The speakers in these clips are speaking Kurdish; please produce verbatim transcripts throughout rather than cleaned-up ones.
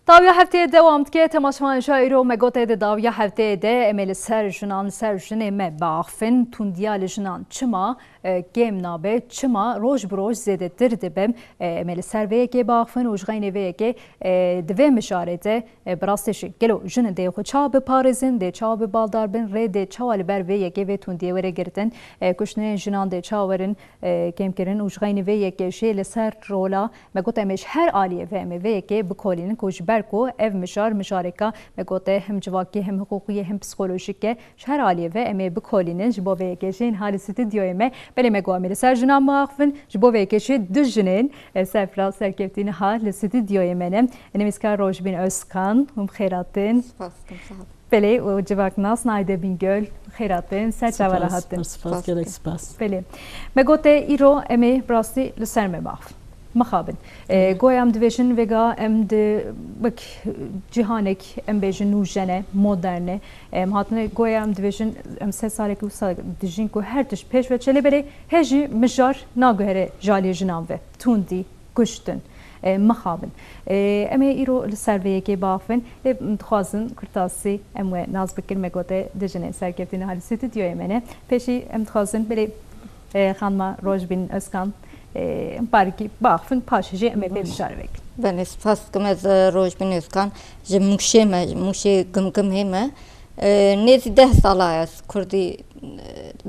Dawiya hefteyê dewam dike. Temaşevanên şa îro me gote di dawiya hefteyê de em ê li ser jinan, li ser jinê me biaxifin. Tundiya li jinan çima, e, kêm nabe, çima roj bi roj zêdetir dibe? E, em ê li ser vê yekê biaxifin û ji xeynê vê yekê, e, di vê mijarê de, e, bi rastî jî gelo jin dê xwe çawa biparêzin, dê çawa bi baldar bin, rê dê çawa li ber vê yekê vê tundiyê were girtin, e, kuştinên jinan dê çawa werin, e, kêmkirin û ji xeynî vê yekê jî li ser rola me got em ê ji her aliyê ve em ê vê yekê bikolînin ku ji ber ku ev mijar mijareka me gote hem civakî hem hiqûqî ye hem psîkolojîk e. Ji her aliyê ve em ê bikolînin ji bo vê yekê jî niha li stûdyoyê me. Belê me got em ê li ser jinan biaxifin. Ji bo vê yekê jî du jinên, e, serfiraz serkevtî niha li stûdyoyê me ne. Nivîskar Rojbîn Özkan, hûn bi xêr hatin. Spas dikim, sağ ol. Belê, û civaknas Naide Bingöl, xêr hatin, ser çava re hatin. Spas, spas, gelek spas. Belê. Me gote îro em ê bi rastî li ser me biaxifin. Mixabin. E, goya em dibêjin vêga em di wek cîhanek em bêjin nûjen e, modern e. Em hatine goya em dibêjin em sed salekî wisa dijîn ku her tişt pêş ve çê lê belê hê jî mijar naguhere ji aliyê jinan ve. Tundî, kuştin, e, mixabin. E, em ê îro li ser vê yekê biaxifin. Lê em dixwazin kurtasî em we nas bikin, me gote du jinên serkevtî niha li stûdyoyê me ne. Pêşî em dixwazin belê, e, xanima Rojbîn Özkan, e, em parkî biaxifin, paşê jî em ê vê mijarê vekin. Belê, spas dikim ez, e, Rojbîn Özkan. Ji Mûşê me, ji Mûşê Gimgimê me. E, nêzî deh sala ez kurdî, e,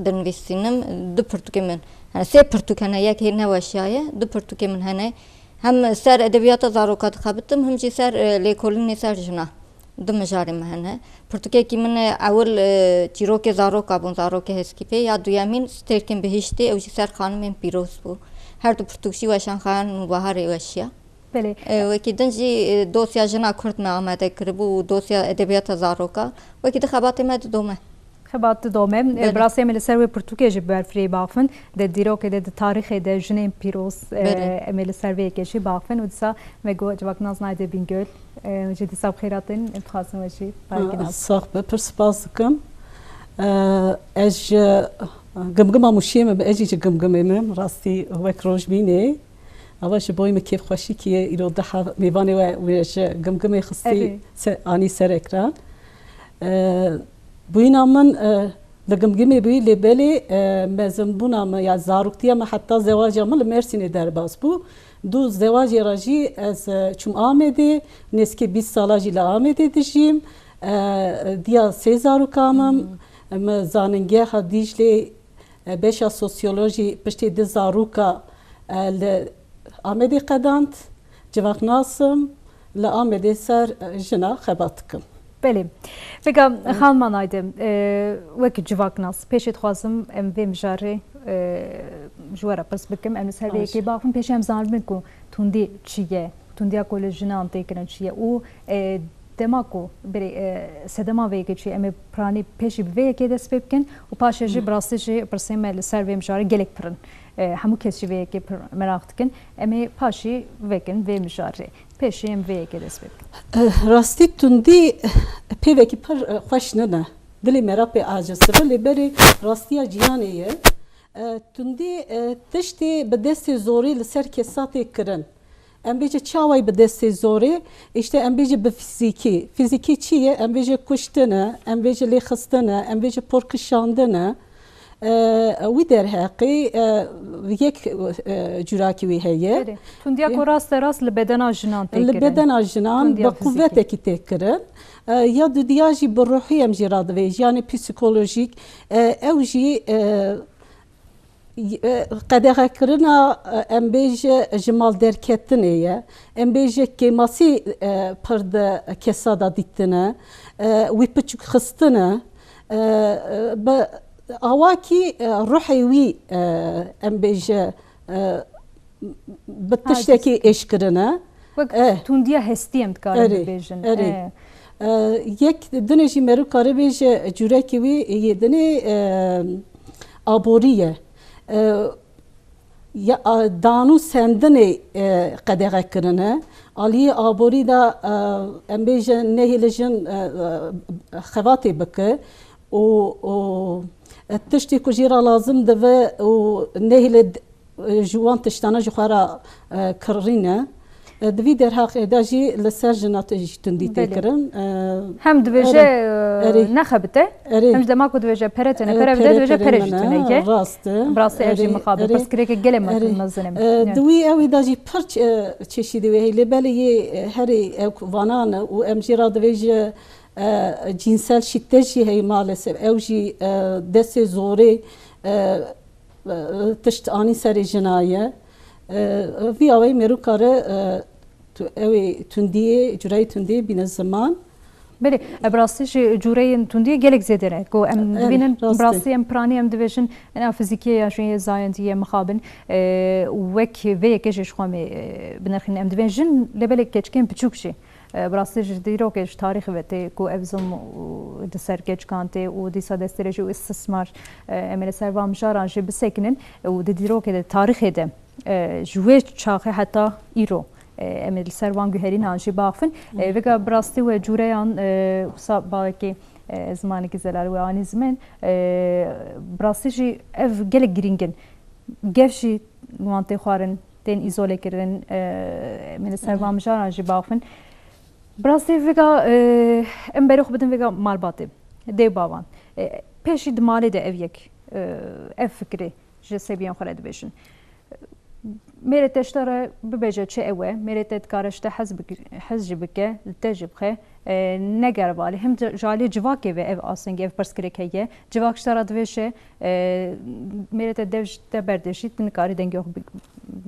dinivîsînim. Du pirtûkê min, yani sê pirtûk hene, yek hê neweşiyaye, du pirtûkê min hene. Hem ser edebiyata zaroka dixebitim, hem jî ser, e, lêkolînê ser jina. Du mijarê min hene. Pirtûkekî min, e, ewil, e, çîrokê zaroka bûn, zarokê Heskîpê, ya duyemîn Stêrkên Bihiştê, ew jî ser xanimên pîroz bû. Her du pirtûk jî Weşanxayan Nûbaharê weşiya. Belê. E, wekî din jî, e, dosya jina kurd me amade kiribû û dosya edebiyata zaroka. Wekî din xebatê me didome. Xebat didome. E, belê. Bi rastî em ê li ser wê pirtûkê jî bi berfirehî biaxifin. Di dîrokê de, di tarîxê de jinên pîroz, e, belê, em ê li ser vê yekê jî biaxifin û dîsa me got civaknas Naide Bingöl, e, jî dîsa bi xêr hatin, em dixwazin we jî parkê nas. Sax be, pir spas dikim. E, ez ji Gimgima Mûşiyê me, ez jî ji Gimgimê me, rastî wek Rojbînê. Ava ji bo min kêfxweşîkî ye, îro daha mêvanê we, we ji Gimgimê xistî, erê, se-, anî ser ekran. E, bûyîna min, e, li Gimgimê bûyî, lê belê, e, mezinbûna min ya zaroktiya min heta zewaja min li Mersînê derbas bû. Du zewajê re jî ez, e, çûm Amedê, nêzîkî bîst sala jî li Amedê dijîm. E, diya sê zaroka min, hmm, min zanîngeha Dîclê, e, beşa sosyolojî piştî du zaroka, e, li Amedê qedand. Civaknas im, li Amedê ser, e, jina xebat dikim. Belê. Vêga, e, xanima Naide, e, wekî civaknas, pêşê dixwazim em vê mijarê, e, ji we re pirs bikim, em li ser vê yekê biaxifin, pêşî em zanibin ku tundî çi ye, tundiya ku li jinan tê kirin çi ye û, e, dema ku berê, e, sedema vê yekê çi ye, em ê piranî pêşî bi vê yekê dest pê bikin û paşê jî bi rastî jî pirsên me li ser vê mijarê gelek pir in. E, hemû kes jî vê yekê pir meraq dikin. Em ê paşî vekin vê mijarê. Pêşî em vê yekê dest pê bikin. E, rastî tundî pêvekî pir, e, xweş nine. Dilê me re pê aciz dibe, lê berê rastiya cîhanê ye. E, tundî, e, tiştî bi destê zorê li ser kesa tê kirin. Em bêje çawayî bi destê zorê, îşte em bêje bi fîzîkî. Fîzîkî çi ye? Em bêje kuştin e, em bêje lêxistin e, em bêje porkişandin e. E, wî derheqî, e, yek, e, curakî wî heye. Erê. Tundiya ku raste rast li bedena jinan tê kirin. Li bedena jinan bi quvetekî tê kirin. E, ya dudiya jî bi ruhî em jî radivê, yanî psîkolojîk, e, ew jî, e, Y-, e, qedexekirina, e, em bêje ji mal derketinê ye. Em bêje kêmasî, e, pir di kesa de dîtine. E, wî piçûk xistine. E, e, bi awakî, e, ruhê wî, e, em bêje, e, bi tiştekî êş kirine. Wek tundiya hestî em dikarin bibêjin. Erê. E, yek dinê jî meriv kare bêje curekî wî yê dinê, e, aborî ye. E, ya, a, dan û sendinê, e, qedexe kirine. Aliyê aborî de, e, em bêje nehêle jin, e, e, xebatê bike û, û, e, tiştê ku jê re lazim dibe û nehêle d-, e, ji wan tiştana ji xwe re, e, kirîne. E, di vî derheqê de jî li ser jina te jî tundî tê Belê. kirin. E, Hem dibêje erê, erê. e, nexebite, Erê. hem ji dema ku dibêje pere tene, E, pere bide, pere dibêje tene pere jî mene, tune ye. rast e. Bi rastî ev jî Erê, mixabin. erê. Pirsgirêkek gelek me-, Erê. mezin e. E, Yani. Di wî ew ê de jî pir ç-, e, çeşîdî wê heye, lê belê yê, e, herê ew ku vanan e û em jî re dibêje, e, cinsel şîddet jî heye maalesef. Ew jî, e, destê zorê, e, e, tişt anî serê jina ye. E, vî awayî mêrû kare, e, tu-, ew ê tundiyê, cureyê tundiyê bîne ziman. Belê, e, bi rastî jî cureyên tundiyê gelek zêde ne. Ku em Erê, dibînin, bi rast e. rastî em piranî em dibêjin, ena fizîkî ye ya jin yê zayendî ye mixabin, e, wek vê yekê jî ji xwe em ê, e, binirxînin. Em dibên jin lê belê keçikên piçûk jî, e, bi rastî ji dîrokê, ji tarîxê ve tê ku ev zilm û di ser keçikan tê û dîsa destê re jî û îstismar, e, em ê li ser van mijaran jî bisekinin û di dîrokê de, tarîxê de, e, ji wê çaxê heta îro, e, em ê li ser van guherînan jî baxivin. E, vêga bi rastî we cûreyan, e, wisa bawekî, e, zimanekî zelal we anî ziman, e, bi rastî jî ev gelek girîng in. Gev jî wan tê xwarin, tên îzolekirin, e, em ê li ser van mijaran jî baxivin. Bi rastî vêga, e, em berê xwe bidin vêga malbatê, dê û bavan. E, pêşî di malê de ev yek, e, ev fikirê ji sebiyên xwe re dibêjin. Mêrê te ji te re bibêje çi ew e, mêrê te dikare ji te hez bik-, hez jî bike, li te jî bixe, e, ne geribalî. Hem ji, ji aliyê civakê ve ev asengî, ev pirsgirêk heye. Civak ji te re dibêje, e, mêrê te dev ji te berdê jî, tu nikarî dengê xwe bik-,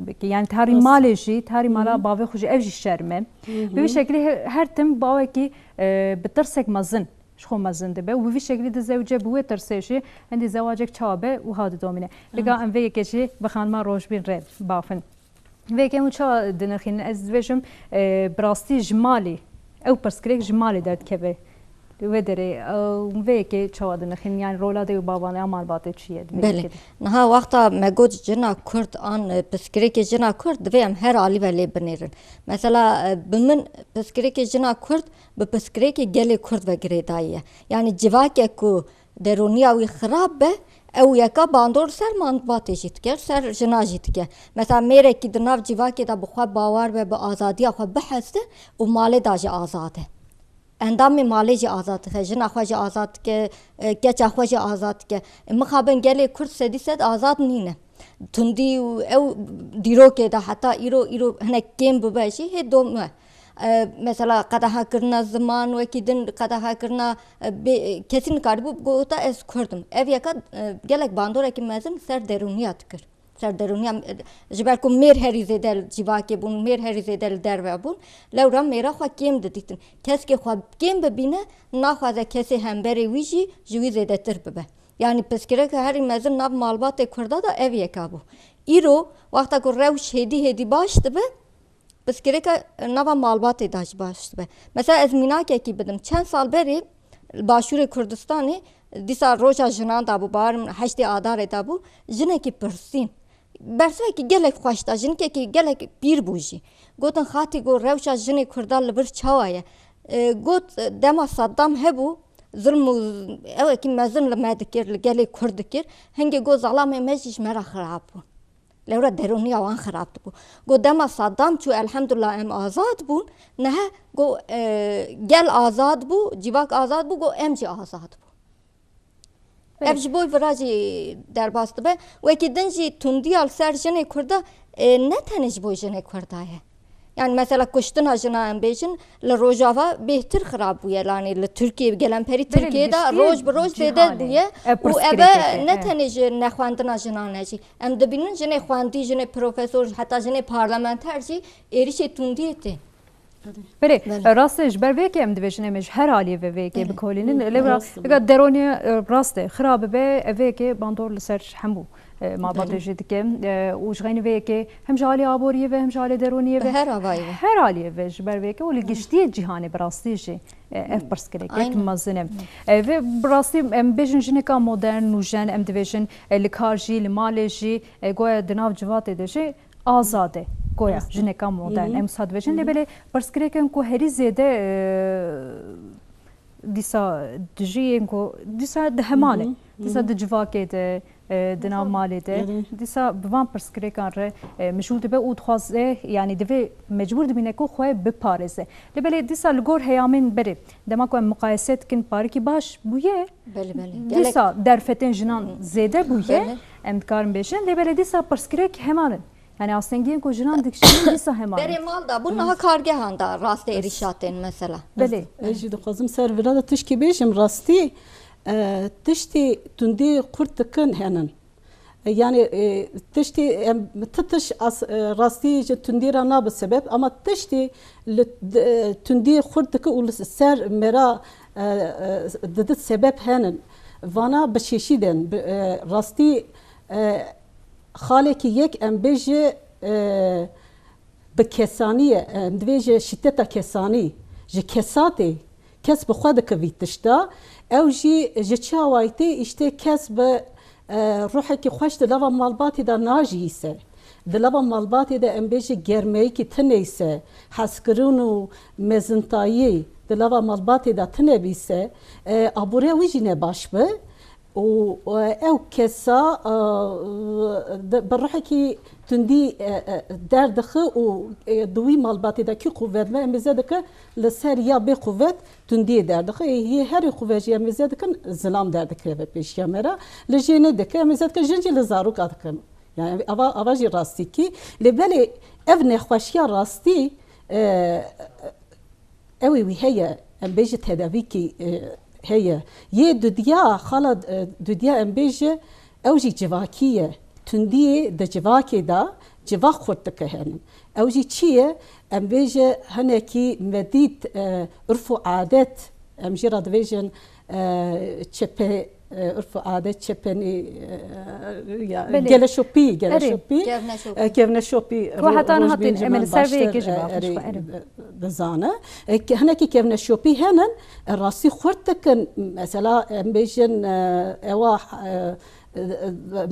bikî. Yani tarî Rast. malê jî, tarî mala Hı hı. bavê xwe jî, ev jî şerm e. Hı hı. Bi vî şeklî he-, her tim bawekî, e, bi tirsek mezin ji xwe mezin dibe û bi vî şeklî dizewce, bi wê tirsê jî hindî zewacek çawa be wiha didomîne. Vêga em vê yekê jî bi xanima Rojbîn re bafin. Vê yekê hûn çawa dinirxînin? Ez dibêjim, e, bi rastî ji malê, ew pirsgirêk ji malê derdikeve. Li wê derê, e, vê yekê çawa dinirxînin? Yani rola dê û bavan ya malbatê çi ye di vê Belê. yekê de? Niha wexta me got jina Kurd an, e, pirsgirêkê jina Kurd, divê em her alî ve lê binêrin. Mesela, e, bi min pirsgirêkê jina Kurd bi pirsgirêkê gelê Kurd ve girêdayî ye. Yani civakek ku derûniya wî xirab be, ew yeka bandor ser malbatê jî dike, ser jina jî dike. Mesela mêrekî di nav civakê de bi xwe bawer be, bi azadiya xwe bihese û malê de jî azad e. Endamê malê jî azad dike, jina xwe jî azad dike, e, keça xwe jî azad dike. E, mixabin gelê Kurd sedî sed azad nîne. Tundî û ew dîrokê de heta îro, îro hinek kêm bibe jî hê dom e. E, mesela qedehekirina ziman, wekî din qedehekirina, e, bê, e, kesî nikaribû bigota ez Kurd im. Ev yeka, e, gelek bandorekî mezin ser derûniya dikir. Ser derûniya, e, ji ber ku mêr herî zêde li civakê bûn, mêr herî zêde li derve bûn. Lewra mêra xwe kêm didîtin. Keskê xwe kêm bibîne, naxwaze kesê hemberê wî jî ji wî zêdetir bibe. Yani pirsgirêka herî mezin nav malbatê Kurda da ev yeka bû. Îro wexta ku rewş hêdî hêdî baş dibe, pirsgirêka nava malbatê da jî baş dibe. Mesela ez mînakekî bidim. Çend sal berê li Başûrê Kurdistanê, dîsa roja jinan da bû, bawer min heştê Adarê da bû, jinekî pirsîn. Bersivekî gelek xweş da, jinikekî gelek pîr bû jî. Gotin, Xatî, got, rewşa jinê Kurda li vir çawa ye? E, got, dema Saddam hebû, zilm û ewekî mezin li me dikir, li gelê Kurd dikir. Hingê got, zelamê me jî ji me re xirab bûn. Lewra derûniya wan xirab dibû. Got, dema Saddam çû, elhamdulillah em azad bûn. Niha got, e, gel azad bû, civak azad bû, got, em jî azad bûn. Belê. Ev ji bo vira jî derbas dibe. Wekî din jî tundiya li ser jinê Kurda, e, ne tenê ji bo jinê Kurda ye. Yani mesela kuştina jina em bêjin, li Rojava bêhtir xirab bûye, lanê li Tirkiye, gelemperî Belê, li Tirkiye de giştî roj bi roj zêde cîhanê bûye ev û pirsgirêkek eve e, ne e. tenê ji nexwendina jinan e jî. Em dibînin jinê xwendî, jinê profesor, heta jinê parlamenter jî êrişê tundiyê tê. Belê, Belê. rast e, ji ber vê yekê em dibêjin em ê ji her aliyê ve vê yekê Belê. bikolînin. Hı, Lewra rast e. vêga deronî, e, rast e, xira bibe, ev vê yekê bandor li ser hemû, e, malbatê Belê. jî dike. E, û ji xeynî vê yekê hem ji alî aboriyê ve, hem ji alî deroniyê Bi ve, her avayî ve. her aliyê ve ji ber vê yekê û li giştiyê cîhanê bi rastî jî, e, ev pirsgirêkek Aynen. mezin e. E, ve bi rastî em bêjin jineka modern, nûjen, em dibêjin, e, li kar jî, li malê jî, e, goya di nav civatê de jî azad e. Goya Rast e. jineka modern, Hı hı. em wisa dibêjin. Hı hı. Lê belê pirsgirêkên ku herî zêde, e, dîsa dijî yên ku dîsa di heman e. Hı hı. Dîsa Hı hı. di civakê de, e, di nav malê de. Erê. Dîsa bi van pirsgirêkan re, e, mijûl dibe û dixwaze, yanî divê mecbûr dimîne ku xwe biparêze. Lê belê dîsa li gor heyamên berê, dema ku em muqayese dikin, parikî baş bûye. Belê, belê. Dîsa derfetên jinan zêde bûye, belê, em dikarin bêjin. Lê belê dîsa pirsgirêk heman in. Yanî astengiyên ku jinan dikişînin dîsa heman in. Berê mal da bû, niha kargehan da rastê êrîşa tên mesela. Belê. Ez jî dixwazim ser vira de tişkî bêjim. Rastî, e, tiştî tundî xurt dikin henin. E, yanî, e, tiştî, em, ti tiş as-, e, rastî ji tundî re nabe sebeb, ama tiştî li, e, tundî xurt dike û li ser me re, e, e, dide sebeb henin. Vana bi şêşî den, bi, e, rastî, e, xalekî yek, em bêje, e, bi kesanî ye, em dibêje şîdeta kesanî, ji kesatê kes bi xwe dike vî tişta, ew jî ji çi awayî tê, îşte kes bi, e, ruhekî xweş di lava malbatê de najiyî se. Di lava malbatê de em bêje germeyekî tune se, hezkirin û mezintayî di lava malbatê de tune bî se, e, aboriya wî jî ne baş bi. Û, e, ew kesa, e, de, bi ruhekî tundî, e, e, derdixe û, e, di wî malbatê de kî quwet be, em ê zêde dike li ser ya bê quwet tundiyê derdixe. Ê, yê herî quwet jî em ê zêde dikin zilam derdikeve pêşiya me re. Li jê ne dike, em ê zêde dike jin jî li zaroka dikin. Yani ava, ava jî rastîkî. Lê belê ev nexweşiya rastî, e, Ew ê wî heye, em bêjin tedavîkî, e, heye. Yê dudiya, xala, e, dudiya em bêjin, ew jî civakî ye. Tundiyê di civakê de, civak xurt dike henin. Ew jî çi ye? Em bêjin hinekî me dît, e, urf û adet, em jî re dibêjin, e, çepe, e, urf û adet, çepenî, e, ya, Belê. Geleşopî, Erê. Geleşopî, Kevneşopî. E, kevneşopî, Ku ro-, heta niha roj tên, bêjin em ê li ser vê baştir, yekê jî e, baxin ji erê, xwe, erê. Dizane. E, ke-, hinekî kevneşopî henin, e, rastî xurt dikin. Mesela, em bêjin, e, ewa, e, e, e,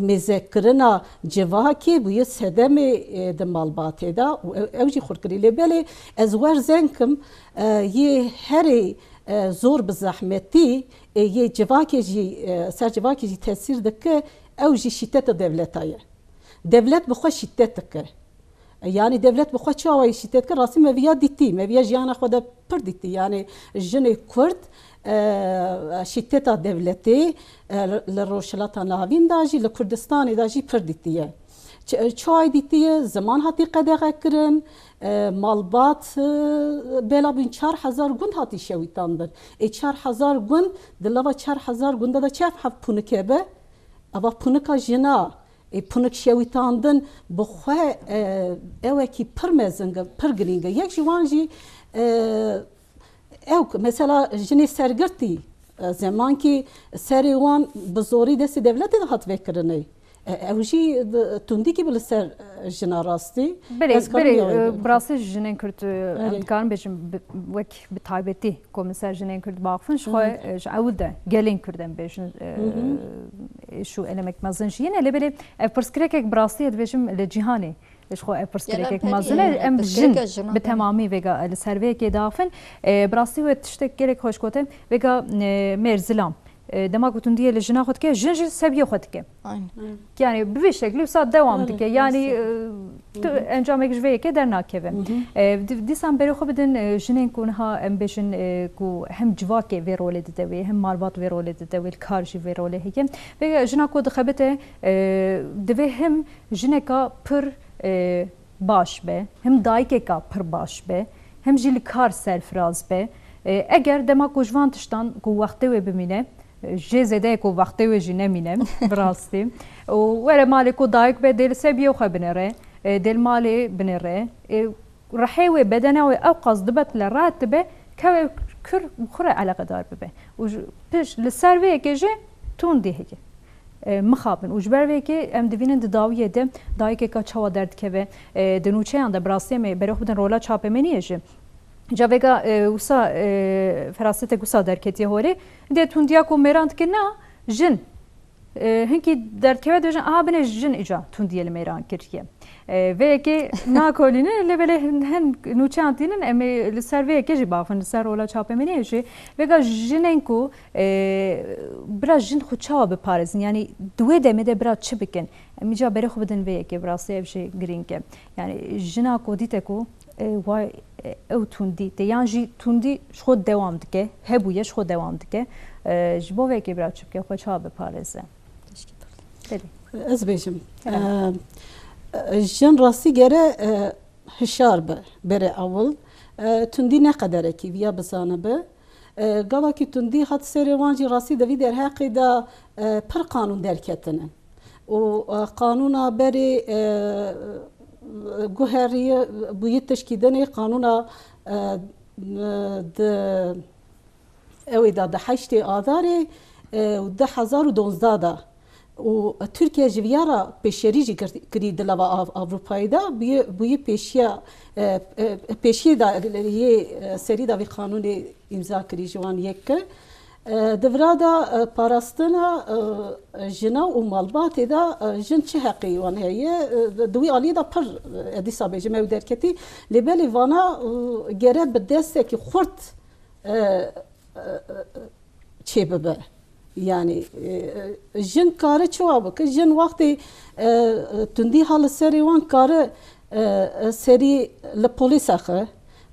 mêzekirina civakê bûye sedemê, e, di malbatê de û ew, ew jî xurt kirî. Lê belê ez werzenkim, e, yê herê, e, zor bi zehmetî, e, yê civakê jî, e, ser civakê jî tesîr dike, ew jî şîdeta dewleta ye. Dewlet bi xwe şîdet dike. E, yanî dewlet bi xwe çi awayî şîdet dike? Rastî me viya dîtî, me viya jiyana xwe de pir dîtî. Yanî jinê Kurd, e, şîdeta dewletê, e, li Rojhilata Navîn de jî, li Kurdistanê de jî pir dîtî ye. Ç-, e, çi awayî dîtî ye? Ziman hatî qedexe kirin, e, malbat, e, bela bûn çar hezar gund hatî şewitandin. Ê çar hezar gund, di lava çar hezar gunda de çi ev hev punike be? Ava punika jina, ê, punik şewitandin bi xwe, e, ewekî pir mezin e, pir girîng e. Yek ji wan jî, e, ew, mesela jinê sergirtî, e, zemankî serê wan bi zorî destê dewletê de hat vekirinê. E, ew jî, e, tundîkî bi li ser, e, jina rastî. Belê, Ez karim belê, ya wê e, bixwim. Bi rastî ji jinên Kurd, e, em Erê. dikarin bêjin bi, wek bi taybetî ku min ser jinên Kurd baxifin, ji Hı xwe, hı. e, ji ewil de gelên Kurd em bêjin, e, Hı hı. êş û elemek mezin jî ne. Lê belê ev pirsgirêkek bi rastî dibêjim li cîhanê. Ji xwe ev pirsgirêkek Gelen mezin e. perî, Em pirsgirêka jin jinan, bi belê. temamî vêga li ser vê yekê diaxivin. E, bi rastî we tiştek gelek xweş gote. Vêga, e, mêr zilam. E, dema ku tundiyê li jina xwe dike, jin jî sebiyê xwe dike. Aynen. Yanî bi vî şeklî wisa dewam Aynen, dike. Yanî, aynen. e, tu Hı hı. encamek ji vê yekê dernakeve. Hı hı. E, di-, dîsan berê xwe bidin, e, jinên ku niha em bêjin, e, ku hem civakê vê rolê dide wê, hem malbat vê rolê dide wê, li kar jî vê rolê heye. Vê jina ku dixebite, e, divê hem jineka pir, e, baş be, hem dayikeka pir baş be, hem jî li kar serfiraz be. E, eger dema ku ji van tiştan ku wextê wê bimîne, e, jê zêde ye ku wextê wê jî nemîne, bi rastî. Û were malê ku dayik be, dê li sebiyê xwe binêre, e, dê li malê binêre. E, rihê wê, bedena wê ew qas dibet li rahat dibe, keve kir xwe re eleqedar bibe. Û ji, piş li ser vê yekê jî tundî heye. E, mixabin. Û ji ber vê yekê em dibînin di dawiyê de dayikeka çawa derdikeve, e, di nûçeyan de bi rastî em ê berê xwe bidin rola çapemeniyê jî. Ca vêga, e, wisa, e, ferasetek wisa derketiye holê. Dê tundiya ku mêran dike na, jin E, hinkî derdikeve dibêjin, aha binê jin îca tundiyê li mêran kiriye. E, vê yekê nakolîne, lê belê hin, hin nûçeyan tînin, em ê li ser vê yekê jî bavin, li ser rola çapemeniyê jî. Vêga jinên ku, e, bira jin xwe çawa biparêzin? Yanî di wê demê de bira çi bikin? Em îca berê xwe bidin vê yekê, bi rastî ev jî girîng e. Yanî jina ku dîte ku, e, way, e, ew tundî tê, yan jî tundî ji xwe dewam dike, hebûye ji xwe dewam dike, e, ji bo vê yekê bira çi bike, xwe çawa biparêze? Belê. Ez bêjim. Kerem. E, e, jin rastî gere, e, hişyar be, berê ewil. E, tundî ne qederekî viya bizanibe. E, gavakî tundî hat serê wan jî rastî di vî derheqê de, e, pir qanûn derketine. Û, e, qanûna berê, e, guherî bûyî tişkî dinê qanûna, e, di Ew ê da di heştê Adarê, e, û du hezar û dozdeh da. Û Tirkiye ji viya re pêşerî jî kir-, kirî di lava Av-, Avrupayê de, bûyî, bûyî pêşiya, e, e, pêşiyê de yê, e, serî de vî qanûnê îmza kirî ji wan yek kir. E, di vira de, e, parastina, e, jina û malbatê de, e, jin çi heqê wan heye? E, di wî aliyê de pir, e, dîsa bêjim ew derketî. Lê belê vana, e, gere bi destekî xurt e, e, e, çêbibe. Yanî, e, jin kare çawa bike? Jin wextê, e, e, tundî ha li serê wan kare, e, e, serî li polîsa xe,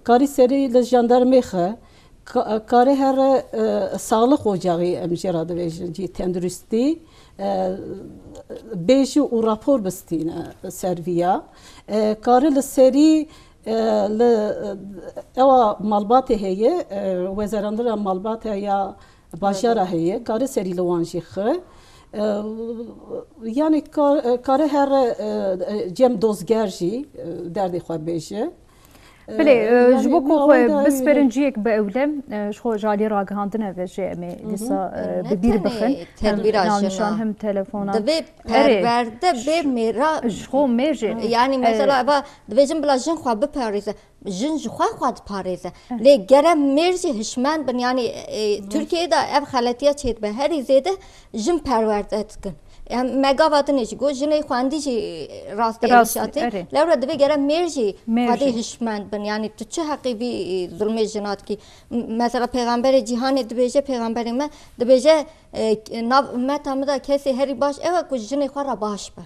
karî serî li jandarmê xe, ka-, kare here, e, sağlık ocağı em jê re dibêjin, cî tenduristî, e, bêjî û rapor bistîne ser viya. E, kare li serî E, li, e, ewa malbatê heye, e, wezarandina malbatê ya bajara heye, kare serî li wan jî xi. E, yanî ka-, e, kare here, e, e, cem dozger jî, e, derdê xwe bêje. E, Bilê, e, yanî ji bo ku xwe bispirin ciyek bi ewle, e, ji xwe ji alî ragihandine ve jê em ê dîsa, e, bi bîr bixin. Hem navnîşan hem telefona. Divê perwerde bê mêra. Ji xwe mêr jî. Yanî mesela eva Dibêjin bila jin xwe biparêze. Jin ji xwe xwe diparêze. Lê gere mêr jî hişmend bin. Yanî, e, Tirkiyeyê de ev xeletiya çêdibe. Herî zêde jin perwerde dikin. Em, me gava dinê jî got, jinê xwendî jî rastê Rast, êrîşa tê. Erê. Lewra divê gere mêr jî Mêr xwedê jî. Hişmend bin. Yanî tu çi heqî vî, e, zulmê jina dikî? M-, mesela Pêxemberê Cîhanê dibêje, Pêxemberê me dibêje, e, nav ummeta min de kesê herî baş ew e ku jinê xwe re baş be.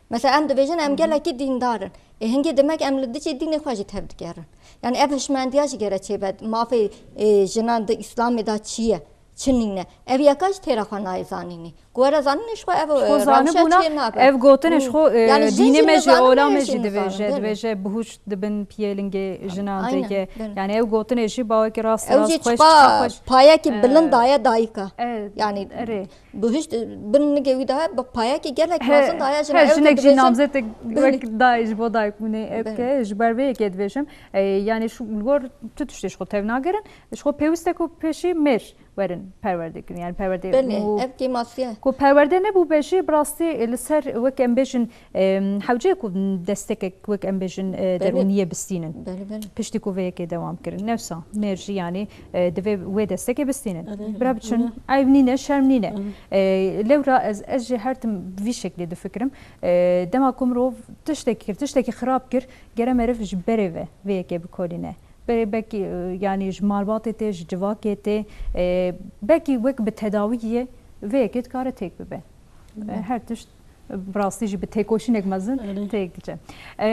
Mesela em dibêjin em gelekî dîndar in. Ê hingê demek em li dijî dînê xwe jî tev digerin. Yani ev hişmendiya jî gere çêbe. Mafê, ê, jinan di Îslamê de çi ye? Çi nîne? Ev yeka jî têra xwe nayê zanînê. Ku were zanînê ji xwe ev, Ji xwe e, rewşa zanibûna, çê nabe. Ev gotinê ji xwe, e, Yani jin dînê jî me jî, nizanibûne olamê jî jî dibêje, nizanibûne. Dibêje bi hûş dibin piyê lingê jinan Aynen, têke. Belê. Yani ev gotinê jî bawekî rast, Ew rast jî xweş, çiqa çiqa xweş. payekî E, bilind daye dayika. e, Yani erê. Bi hişt bin nigê wî de bi payekî gelek He, mezin daye jina he, ew jinek jî dibêjin. Namzetek Belê. Wek dayê ji bo dayikbûnê ev Belê. Ke ji ber vê yekê dibêjim. E, yani şu gor tu tiştê ji xwe tev nagerin. Ji xwe pêwist e ku pêşî mêr werin perwerde kirin. Yani perwerde Belê, û ev kêmasî ye. Ku perwerde nebû be jî bi rastî li ser wek em bêjin, e, hewceyê ku destekek wek em bêjin, e, Belê. Derûniyê bistînin. Belê, belê. Piştî ku vê yekê dewam kirin. Newsa mêr jî yani e, divê wê destekê bistînin. Erê, Bira erê, biçin, erê. Eyb nîne, şerm nîne. Erê. E, lewra ez, ez jî her tim vî şeklê difikirim. E, dema ku mirov tiştekî kir, tiştekî xirab kir, gere meriv ji berê ve vê yekê bikolîne. Berê belkî, e, yani ji malbatê tê, ji civakê tê, e, belkî wek bi tedawiyê vê yekê dikare têk bibe. E, Erê. Her tişt Bi rastî jî bi têkoşînek mezin Erê. Têk diçe. E,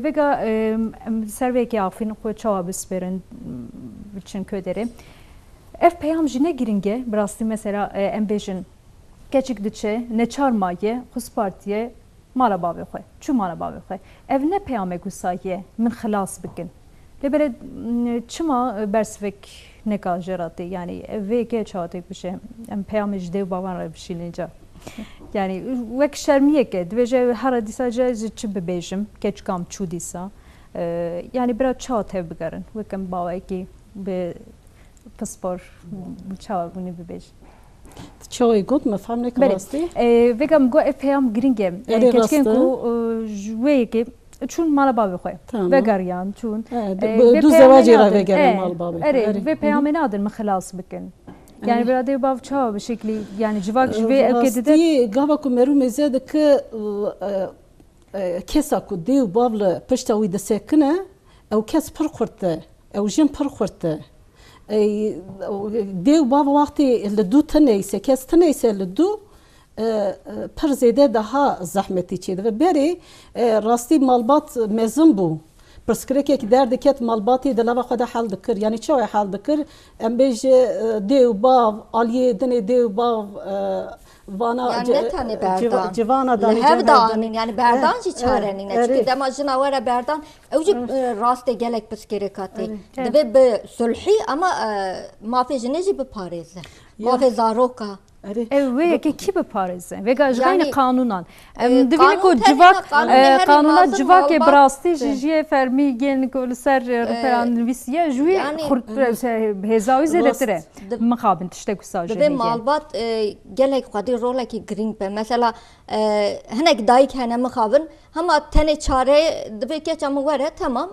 vêga, e, em ser vê yekê axivîn xwe çawa bispêrin, biçin ku derê. Ev peyam jî ne girîng e, bi rastî mesela, e, em bêjin, keçik diçe, neçar maye, xwe spartiye mala bavê xwe, çû mala bavê xwe. Ev ne peyamek wisa ye, min xilas bikin. Lê belê, m, çima bersivek neka jê re tê? Yanî, ev vê yekê çawa têk bişe? Em peyamê ji dê û bavan re bişînin ca. Yanî, wek şermiyek e. Dibêje, here dîsa ji ez çi bibêjim? Keçika min çû dîsa. E, yanî, bira çawa tev bigerin? Wek em bawekî bi pispor çawa hûnî bibêjin? Çawa got, me fehm neke Belê. Rastî. E, vêga min got, ev peyam girîng e. E, Erê, keçikên rast e. Ku, e, ji wê yekê çûn mala bavê xwe. Tamam. Vegeriyan, çûn. E, E, du, vê du peyamê zewacê re nadin. Vegerin E, mal bavê. Erê, Erê. Vê Hı hı. Peyamê nadin min xilas bikin. Yani Evet. bira dê û bav çawa bi şeklî, yani civak ji vê ewkê dide? Rastî, gava ku merû mêze dike, e, e, kesa ku dê û bav li pişta wî disekine, ew kes pir xurt e, ew jin pir xurt e. Ey, dê û bav wextê li dû tineyse, kes tineyse li dû, e, e, pir zêde daha zehmetî çêdibe. Berê, e, rastî malbat mezin bû. Pirsgirêkek derdiket malbatê di lava xwe de hel dikir. Yanî çawa hel dikir? Em bêje, e, dê û bav, aliyê dinê dê û bav, e, vana Yani ci-, ne tenê civa-, berdan. civana Li danê hev de cevher danê. anîn, yani berdan Eh, jî eh, çare nîne. erê. Çünkü dema jina were berdan, ew jî, Rast. e, rastê gelek pirsgirêka tê. Erê. Divê bi sulhî ama, e, mafê jinê jî biparêze. Ya. Mafê zaroka. Erê. Ew wê yekê kî biparêze? Vêga ji xeynî Yani, qanûnan. Em e, dibînin ku qanûn tevî civak, ne, qanûnê e, herî qanûna mezin civakê bi malbat rastî ji e. jiyê fermî yên ku li ser, e, E, rûperan nivîsiye, ji wî yani, xurt, e, hêza wî zêdetir e. Rast. Mixabin tiştek wisa jî Divê heye. malbat, e, gelek xwedî rolekî girîng be. Mesela, e, hinek dayik hene mixabin, hema tenê çare divê keça min were, temam,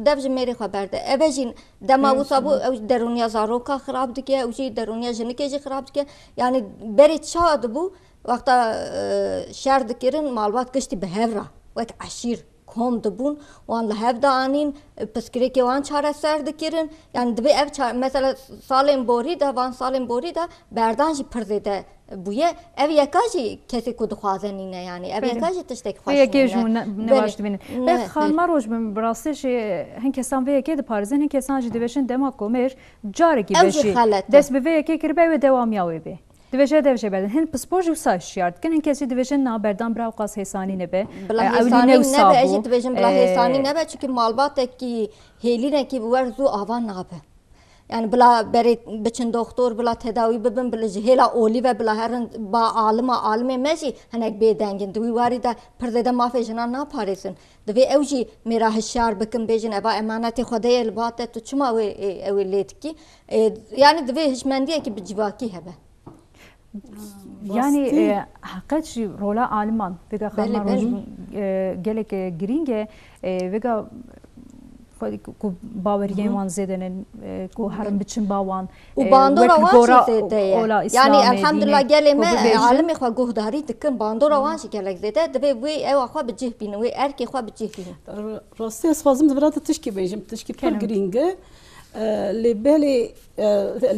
dev ji mêrê xwe berde. Eve jî dema Hı wisa bû, hı. ew derûniya zaroka xirab dike, ew jî derûniya jinikê jî xirab dike. Yani berê çawa dibû, wexta, e, şer dikirin, malbat giştî bi hev re, wek eşîr, kom dibûn, wan li hev dianîn, pirsgirêkê wan çareser dikirin. Yani divê ev ça-, mesela salên borî de, van salên borî de berdan jî pir zêde bûye. Ev yeka jî kesê ku dixwaze nîne yani. Ev Belê. yeka jî tiştek Vê xweş yekê nîne. ji hûn ne, ne Belê. baş dibînin. Ne, Bê ne. xanima Rojbin, bi rastî jî hin kesan vê yekê diparêzin, hin kesan jî dibêjin dema komêr carekî Ew jî vejî xelet e. dest bi vê yekê kiribe, ew ê dewamiya wê bê. Dibêje dev jê berdin. Hin pispor jî wisa şiyar dikin, hin kes jî dibêjin na berdan bira ew qas hêsanî nebe. Bila E, ewilî hêsanî ne wisa nebe, ez jî bû. dibêjim bila E, hêsanî nebe, çünkü malbatekî hêlînekî bi wer zû ava nabe. Yani bila berê biçin doktor, bila tedawî bibin, bila ji hêla olî ve bila herin ba alima, alimê me jî hinek bêdeng in. Di wî warî de pir zêde mafê jinan naparêzin. Divê ew jî mêra hişyar bikin, bêjin eva emanetê Xwedê ye li ba te, tu çima wê, e, ew ê lê dikî? E, yani divê hişmendiyekî bi civakî hebe. Yani, Rastî. e, heqet jî rola aliman, vêga Belê, xanima belê. Rojbin, e, gelek, e, girîng e, e, vêga xwe ku baweriyên Hı hı. wan zêde ne, e, ku herin Belê. biçin ba wan, Û e, bandora wek wan jî gora zêde ye. ola Yani, Îslamê, elhamdulillah, dînê gelê ku me, bibêjin. alimê xwe guhdarî dikin, bandora wan jî gelek zêde, divê wê ewa xwe bi cih bînin, wê erkê xwe bi cih bînin. Rastî ez xwazim di vira de tişkî bêjim, tişkî pir Kerem. girîng e. E, lê belê, e,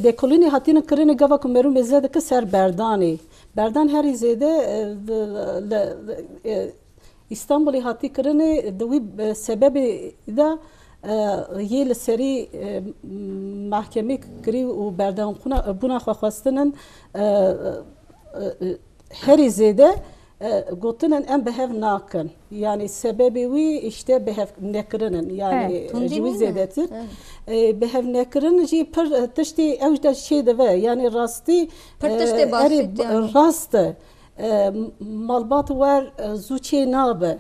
lêkolînê hatîne kirinê gava ku merû mêze dike ser berdanê. Berdan herî zêde, e, di, li, e, Îstanbulê hatî kirinê, di wî, e, sebebê de, e, yê li serî, e, mahkemê kirî û berdan xwina-, bûna xwe xwestinin, e, e, e, herî zêde, e, gotinin em bi hev nakin. Yani sebebê wî işte bi hev nekirin in. Yani He. Tundî ji wî nîne? zêdetir. He. E, bi hev nekirin jî pir, e, tiştî ew de çêdibe. Yani rastî, Pir tiştê e, erê, basît yani. rast e. E, malbat wer, e, zû çê nabe.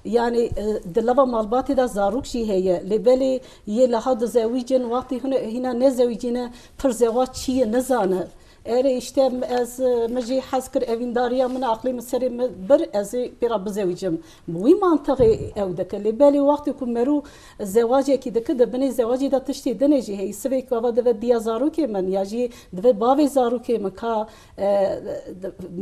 Yani, e, di lava malbatê de zarok jî heye. Lê belê yê liha dizewîcin, wextê hûn hîna nezewîcîne, pir zewac çi ye nizane. Erê, işte, ez, e, min jî hez kir evîndariya min, aqlê min serê min bir, ez ê pê re bizewicim. Bi wî mantiqê ew dike. Lê belê wextê ku merû zewacekî dike, di binê zewacê de tiştê dinê jî heye. Sivê ku ava dibe diya zarokê min, ya jî dibe bavê zarokê min, ka, e,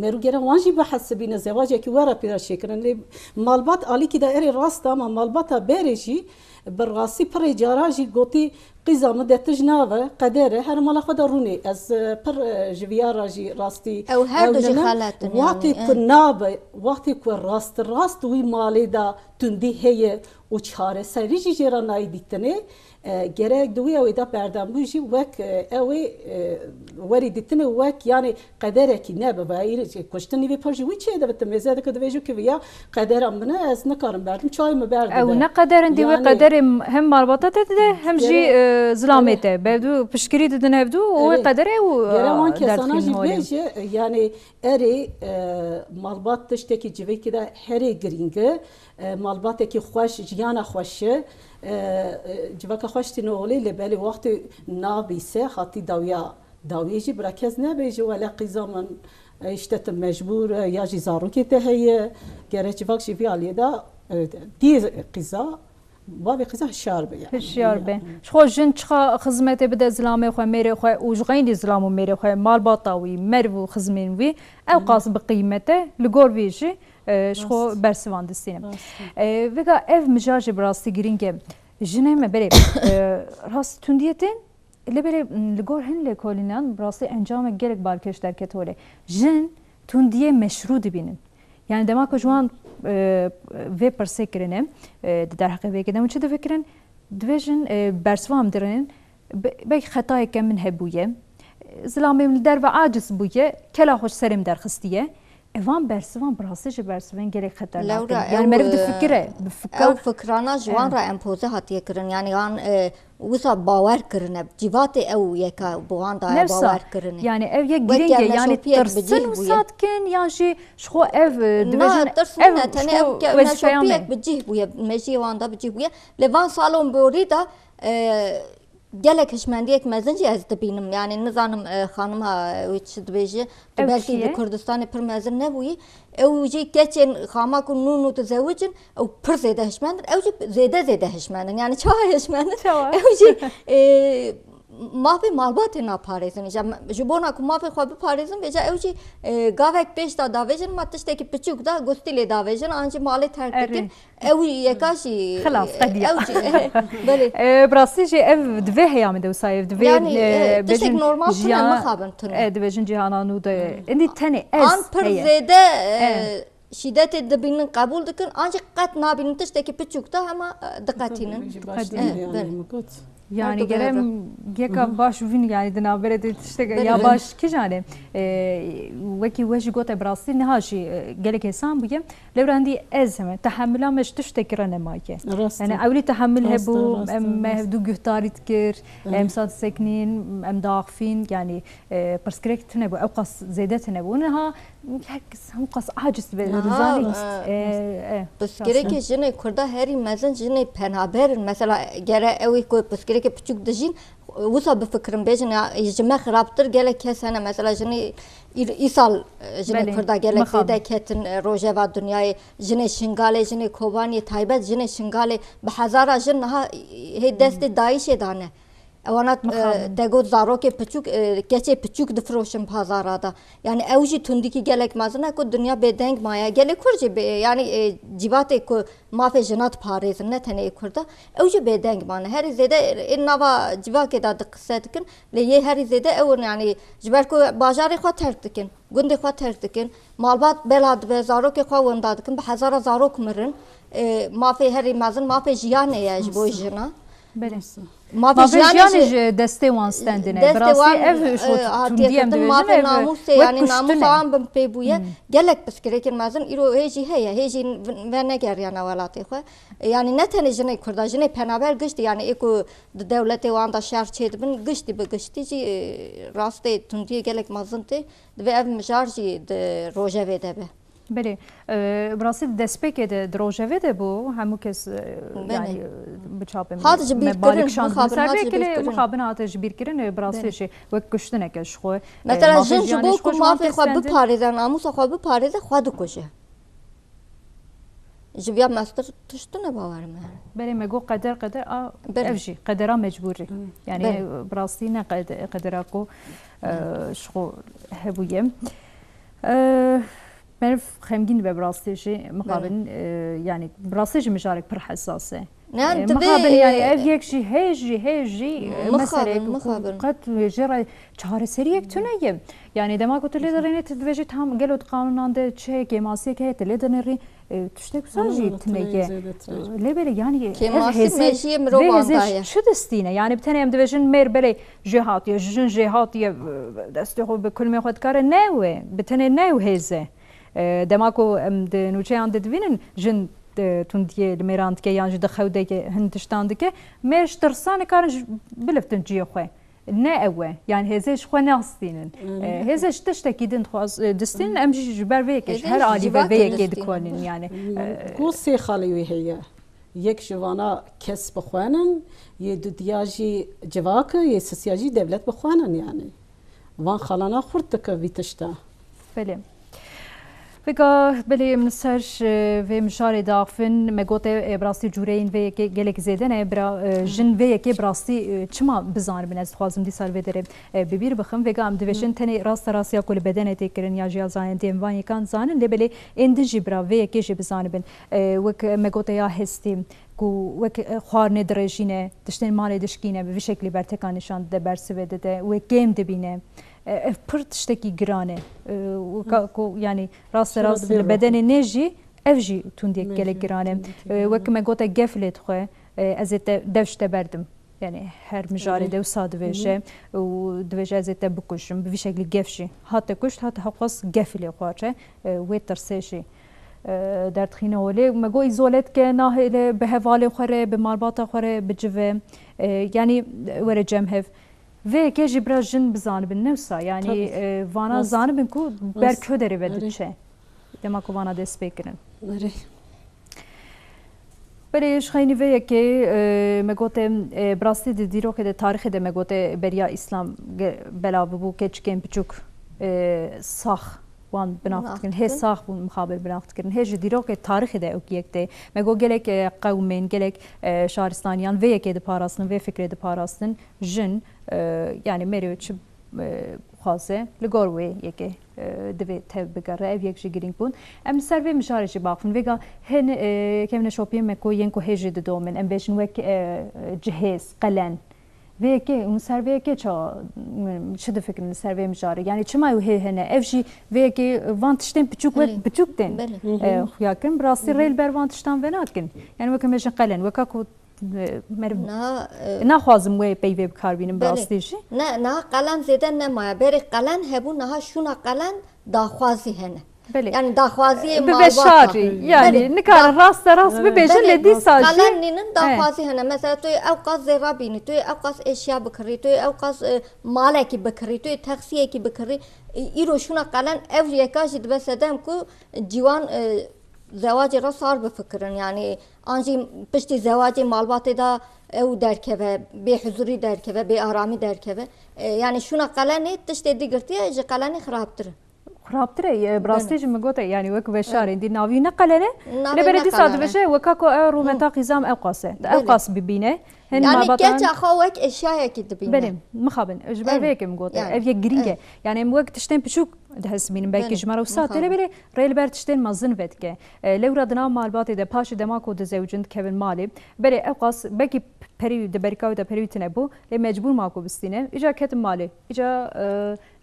merû gere wan jî bihesibîne, zewacekî we re pê re çêkirin. Lê malbat alîkî de erê rast e, ama malbata berê jî bi rastî pirê cara jî gotî, Qîza min de tij nabe, qeder e, her mala xwe de rûnê. Ez, e, pir, e, ji viya re jî rastî Ew her du jî ewnime. xelet in, Wextê yani, ku eh. nabe, wextê ku rast, rast wî malê de tundî heye û çareserî jî jê re nayê dîtinê, e, gerek di wî ew ê de berdembû jî wek, e, ew ê, e, werî dîtinê wek, yani, qederekî nebe, vayîrê jî kuştin nîvê pir ji wî çêdibe, tu mêze dike, divê jî ki viya qedera min e, ez nikarim berdim, çayê min berdide. Ew ne qeder in, dî wê Yani, qederê hem malbata te dide, hem jî, gere-, e, zilamê gere-, te. Bevdû piştgirî didin hevdû, û wê Erê. qederê û, Gere wan e, kesana dertxîn jî holê. bêje, yani, erê, e, malbat tiştekî civêkî de herê girîng e, e, malbatekî xweş, jiyana xweş e, e, e, civaka xweş tîne holê, lê belê wextê nabîse, hatî dawiya Dawiyê jî bira kes nebêje, wele qîza min, e, işte tu mecbûr e, ya jî zarokê te heye, gere civak jî vî aliyê de, e, dî qîza Bavê qîza hişyar be yani. Hişyar be. Ji xwe jin çiqa xizmetê bide zilamê xwe, mêrê xwe û ji xeynî zilam û mêrê xwe, malbata wî, merv û xizmên wî, ew qas bi qîmet e, li gor vî jî e, ji xwe bersivan distîne. E, vêga ev mijar jî bi rastî girîng e. Jinê me berê e, rast tundiyê tên, lê berê m, li gor hin lêkolînan bi rastî encamek gelek balkêş derket holê. Jin tundiyê meşrû dibînin. Yani dema ku ji wan e, vê pirsê kirine, e, di derheqê vê yekê de hûn çi difikirin? Divê jin e, bersivan dirinin, be- belkî xetayeke min hebûye. Zilamê min li derve aciz bûye, kela xwe ji serê min derxistiye. Evan bersivan bi rastî jî bersivên gelek xeternak in. Lewra Yani ew, meriv e, difikire, bi fikir. Ew fikrana ji wan re empoze hatiye kirin. Yani wan e, wisa bawer kirine. Cîvatê ew yeka bi wan daye Nefsa. Bawer kirine. Yani ev yek Wek girîng e. Yani gerneşopiyek bi tirsin cih bûye. Wisa dikin yan jî ji xwe ev e, dibêjin Na, tirs ev nîne, tenê ew wezîfeya me. Gerneşopiyek bi cih bûye. Mejiyê wan de bi cih bûye. Lê van salon borî de e, gelek hişmendiyek mezin jî ez dibînim. Yani nizanim e, xanima e, wî çi dibêje. Tu Ew belkî çi di ye? Kurdistanê pir mezin nebûyî. Ew jî keçên xama ku nû nû dizewicin, ew pir zêde hişmend in. Ew jî zêde zêde hişmend in. Yani çawa hişmend in? Çawa? Ew jî e, mafê malbatê naparêzin. Îja me- ji bona ku mafê xwe biparêzin, vêca ew jî e, gavek pêş de davêjin, ma tiştekî piçûk de gustî lê davêjin, an jî malê terk Erê. Dikin. Ew yeka jî Xilas, qediya. Ew jî belê. E, bi rastî jî ev di vê heyamê de wisa ev di vê Yani, e, e, tiştek bêjin normal tune, jiyan- mixabin tune. E, dibêjin cîhana nû de êdî tenê ez An pir heye. Zêde e, E. Şîdetê dibînin qebûl dikin, an jî qet nabînin tiştekî piçûk de hema e, diqetînin. Jî baş Qedî. Nîne E, yani belê. Min got. Her Yani du gerem biheve. Yeka baş vîn yani di navberê de tiştek Belê, ya belê. Baş kîjan e? E, wekî we jî gote bi rastî niha jî e, gelek hêsan bûye. Lewra hindî ez heme tehemila me ji tiştekî re nemaye. Rast e. Yani ewlî tehemil Rast e, hebû, rast e, em me rast. Hevdû guhdarî dikir, Evet. Em sat seknîn, em diaxifîn, yani e, pirsgirêk tune bû, ew qas zêde tune bû. Niha her kes hemû qas aciz dibe, Niha, dizanî. e, E, e, Pirsgirêkê jinê Kurda herî mezin jinê penaber in. Mesela gere ew ê ku pirsgirêkê piçûk dijîn, wisa bifikirin, bêjin ya ji me xirabtir gelek kes hene. Mesela jinê îr- îsal e, jinê Belê, Kurda gelek mixabin. Zêde ketin e, rojeva dinyayê. Jinê Şingalê, jinê Kobaniyê, taybet jinê Şingalê bi hezara jin niha hê destê DAIŞê dane. Ewana e, Mixabin. Te got zarokê piçûk, e, keçê piçûk difiroşin pazara da. Yani ew jî tundikî gelek mezin e ku dinya bêdeng maye. Gelê Kurd jî bê, yani e, cîvatê ku mafê jina diparêzin, ne tenê ê Kurda, ew jî bêdeng mane. Herî zêde ê nava civakê de di qise dikin, lê yê herî zêde ew in, yani ji ber ku bajarê xwe terk dikin, gundê xwe terk dikin, malbat bela dibe, zarokê xwe winda dikin, bi hezara zarok mirin. E, mafê herî mezin mafê jiyanê ye ji bo jina. Belê. Mafê Mafê jiyanê jiyanê jî ji destê wan stendine. Bi destê rastî wan, ev e, hatiye tundî em kirtin, dibêjin, mafê ev namûsê, wek yani kuştin namûsa e. Wan bin pê bûye. Hmm. Gelek pirsgirêkên mezin îro hê jî heye, hê jî venegeriyane welatê xwe. E, yani ne tenê jinê Kurda, jinê penaber giştî, yani ê ku di dewletê wan de şer çêdibin, giştî bi giştî jî e, rastê tundiyê gelek mezin tê. Divê ev mijar jî di rojevê de be. Belê, e, bi rastî di destpêkê de di rojevê de bû, hemû kes e, Belê. Yani e, bi çapê Hat ji bîr me balê kirin, kişand mixabin ser hat vê ji bîr yekê lê kirin. Mixabin hate ji bîr kirin, e, bi rastî Belê. Jî wek kuştinek e ji xwe. E, Mesela mafê jin ji jiyanê bo ji xwe ku ji wan mafê xwe testendin. Biparêze, namûsa xwe biparêze, xwe dikuje. Ji vîya mestir tişt tune bawer me. Belê me got qeder qeder a Belê. Ev jî qedera mecbûrî. Yani Belê. Bi rastî ne qed- qedera ku e, ji xwe hebûye. E, Meriv xemgîn dibe bi rastî jî mixabin, Belê. E, yani bi rastî jî mijarek pir hesas e. Ne, E, divê, Mixabin yani e, ev yek jî hê jî hê jî e, Mixabin, meseleyek ku mixabin. Qet jê re çareseriyek tune ye. Yani dema ku tu lê derêne tu dibêjî tam gelo di qanûnan de çi heye, kêmasiyek heye, tu lê dinêrî, e, tiştek wisa Hı, jî tune ye. Lê belê yani ev Kêmasî hêzê, mejiyê vê mirovan hêzê daye. Çi distîne? Yani bi tenê em dibêjin mêr belê jê hatiye, jin jê hatiye, e, destê xwe bi kulmê xwe dikare. Ne ew e, bi tenê ne ew hêz e. E, dema ku em di nûçeyan de dibînin, jin, e, tundiyê li mêran dike yan jî di xew de hin tiştan dike, mêr ji tirsa nikarin ji biliftin cihê xwe. Ne ew e. Yani hêzê ji xwe nastînin. Hmm. E, hêzê ji tiştekî din dixwaz, e, distînin, em jî ji ber vê yekê ji Hêzê her ji alî ve civakê vê yekê distînin. Dikolin yani. E, Ku sê xalê wê heye. Yek ji vana kes bixwenin, yê dudiya jî civak e, yê sisiya jî dewlet bixwenin yani. Van xalana xurt dike vî tişta. Belê. Vêga belê em li ser, e, vê mijarê diaxivin, me gote, e, bi rastî cûreyên vê yekê gelek zêde ne, bira, e, jin vê yekê bi rastî, e, çima bizanibin? Ez dixwazim dîsa li vê derê, e, bi bîr bixim. Vêga em dibêjin tenê rasterast ya ku li bedenê tê kirin ya jî ya zanîn, em van yekan zanin, lê belê ên din jî bira vê yekê jî bizanibin. E, wek me gote ya hestî, ku wek, e, xwarinê dirêjîne, tiştên malê dişkîne, bi vî şeklî berteka nîşan dide, bersivê dide, wê kêm dibîne. E, ev pir tiştekî giran e. E, weka ku, yanî, raste rast li bedenê nê jî, ev jî tundiyek gelek giran e. E, wek me gote gef lê dixwe, e, ez ê te, dev ji te berdim. Yanî her mijarê de wisa dibêje û dibêje ez ê te bikujim. Bi vî şeklî gef jî hate kuşt, hate hewqas gefî lê xwace, e, wê tirsê jî, e, derdixîne holê. Me got îzole dike, nahêle bi hevalê xwe re, bi malbata xwe re, bi cive, e, yanî were cem hev. Vê yekê jî bira jin bizanibin, ne wisa? Yanî, e, vana zanibin ku ber ku derê ve diçe. Dema ku vana dest pê kirin. Belê, ji xeynî vê yekê, e, me gote, e, bi rastî di dîrokê de, tarîxê de me gote beriya Îslam ge-, belav bû, keçikên piçûk, e, sax wan binav dikirin. Hê sax bûn mixabir binav dikirin. Hê ji dîrokê tarîxê de ew yek tê. Me got gelek, e, qewmên, gelek, e, şaristaniyan vê yekê diparastin, vê fikrê diparastin. Jin, e, yanî merê çi, e, xwaze, li gor wê yekê, e, divê tev bigere. Ev yek jî girîng bûn. Em li ser vê mijarê jî baxivin. Vêga hin, e, kevneşopiyên me ku yên ku hê jî didomin. Em bêjin wek, e, cihêz, qelen. Vê yekê, hûn ser vê yekê ça, çi difikirin li ser vê mijarê? Yanî çima ew hê hene? Ev jî vê yekê van tiştên piçûk wek piçûk tên, e, xuya kirin. Bi rastî rê li ber van tiştan venakin. Yanî wek em bêjin qelen, weka ku, e, meriv naxwazim wê peyvê bi kar bînim bi rastî jî. Ne, niha qelen zêde nemaye. Berê qelen hebû, niha şûna qelen daxwazî hene. Belê. Yanî daxwaziyê malbata. Bi veşarî, yanî nikarin raste rast bibêjin, lê dîsa jî qelen nînin, daxwazî hene. Mesela tu yê ewqas zêra bînî, tu yê ewqas eşya bikirî, tu yê ewqas, e, malekî bikirî, tu yê texsiyekî bikirî. E, îro şûna qelen ev yeka jî dibe sedem ku ciwan, e, zewacê re sar bifikirin. Yanî an jî piştî zewacê malbatê de ew derkeve, bêhuzurî derkeve, bêaramî derkeve. E, yanî şûna qelenê tiştê digirtiye ji qelenê xirabtir e. Xirabtir e, e, bi rastî jî min gote, yanî wek veşarên dî navî ne qelen e. Lê berê dîsa dibêje weka ku ew rûmeta qîzam ew qas e. Ew qas bibîne. Hin malbatan. Yanî keça xwe wek eşyayekî dibîne. Belê, mixabin. Ji ber vê yekê min gote. Ev yek girîng e. Yanî em wek tiştên piçûk dihesibînin. Belkî ji me re wisa tê, lê belê rê li ber tiştên mezin vedike. E, lewra di nav malbatê de paşê dema ku dizewicin dikevin malê. Belê ew qas belkî perî di berîka wê de perî tune bû. Lê mecbûr ma ku bistîne. Îca ketin malê. Îca,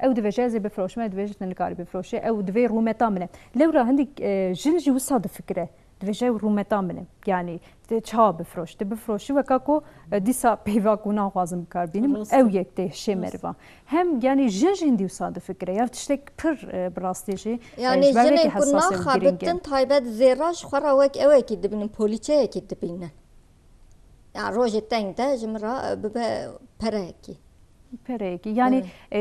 e, ew dibêje ez ê bifroşim, ew dibêje tu nikarî bifroşî. Ew divê rûmeta min e. Lewra hindî, e, jin jî wisa difikire. Dibêje ew rûmeta min e. Yanî, tu çawa bifroş? Tu bifroşî weka ku, e, dîsa peyva ku naxwazim bikar bînim, ew yek tê hişê meriva. Hem, yanî, jin jî hindî wisa difikire. Ya tiştek pir, e, bi rastî jî, e, ji ber vê yekê hesas e û girîng e. Yanî jinên ku naxebitin taybet zêra ji xwe re wek ewekî dibînin, polîçeyekî dibînin. Ya rojê teng de ji min re, e, bibe pereyekî. Pereyekî. Yanî, e,